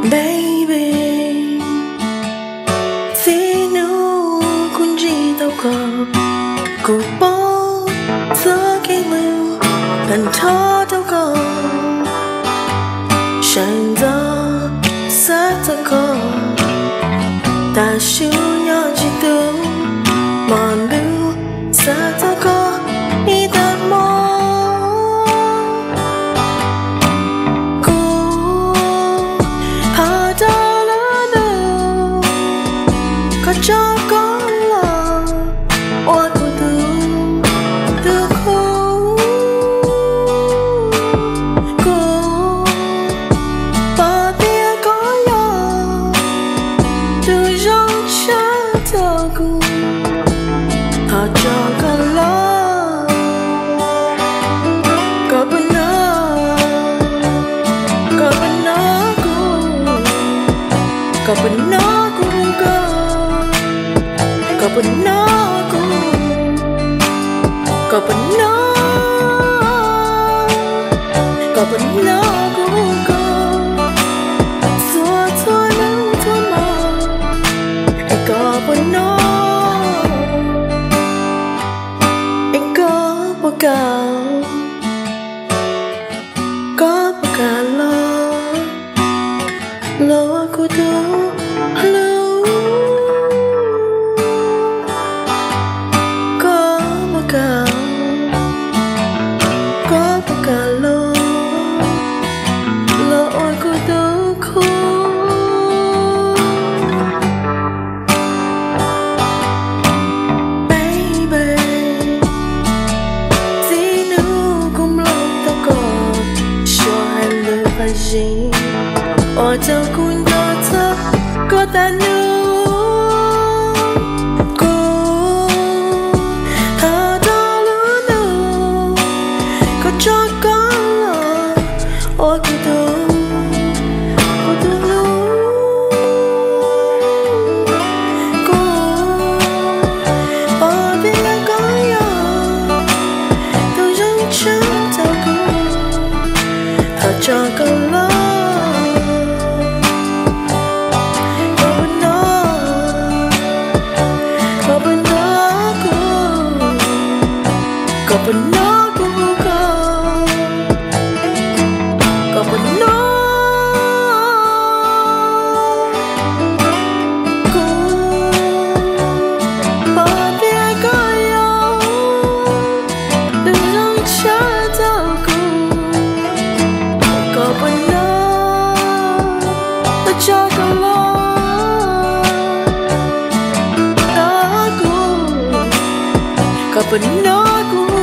Baby, txij hnub kuv ntsib tau koj, kuv pom txoj kev hlub nrho rau koj, sawv ntxov xav txog koj, tas su nyob tsis tu, mas ntuj xav txog koj ib tag hmo. Kuv thov rau lub ntuj, koj tso koj los ua kuv tus, tus khub. Kuv pom tias koj yog tus zoo tshaj rau kuv, thov tso koj los. Koj puas hnov, koj puas hnov kuv, koj puas hnov kuv hu koj, koj puas hnov kuv, koj puas hnov, koj puas hnov kuv hu koj txhua txhua hnub txhua hmo, es koj puas hnov, es koj puas kam, koj puas kam los, los ua kuv tus hlub. Koj puas kam, koj puas kam los, los ua kuv tus khub. Baby, txij hnub kuv mloog tau koj suav hais lus qab zib, ua rau kuv nco txog koj tas nub. Kuv thov rau lub ntuj, koj tso koj los ua kuv tus, kuv tus hlub. Kuv pom tias koj yog tus zoo tshaj rau kuv, thov tso koj los. Koj puas hnov, koj puas hnov kuv, koj puas hnov kuv hu koj, koj puas hnov. Kuv pom tias koj yog tus zoo tshaj rau kuv, koj puas hnov, thov tso koj los. Hnov kuv, koj puas hnov kuv